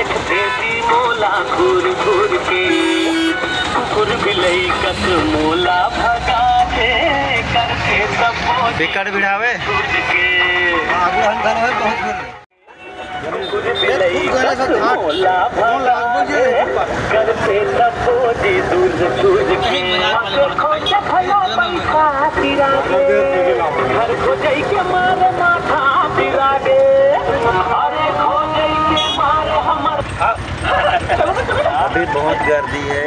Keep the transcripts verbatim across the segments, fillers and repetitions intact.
भेजी मोला घूर घूर के, कुकुर बिलई कस मोला भगा दे, करथे तब्बो बिकट बिढ़ावे। घूर के। आगू हम घलो है बहुत दूर। कुकुर बिलई कस मोला भगा दे, करथे तब्बो जी दूर दूर के। माथे खोजे भला पैसा गिरा दे, घर खोजई के मारे माथा पिरा दे, अरे खोजई के मारे हमर अभी बहुत गर्दी है।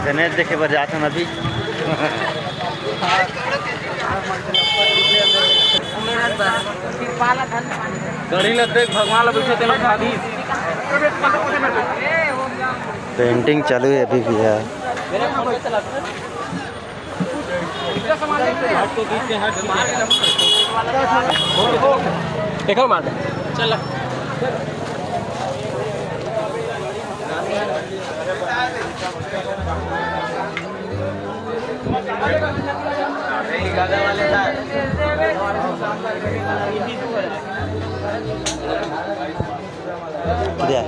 गणेश देखे बर जात हन अभी। गढ़ी ल देख, भगवान ल बइठे तेला उठा दी। पेंटिंग चालू है अभी भी यार। एकर मार दे। चल। क्या?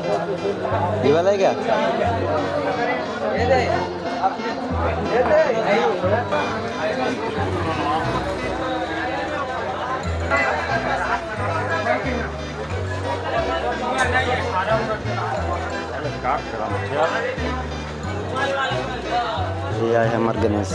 ये वाला है क्या? ये आए हमर गणेश।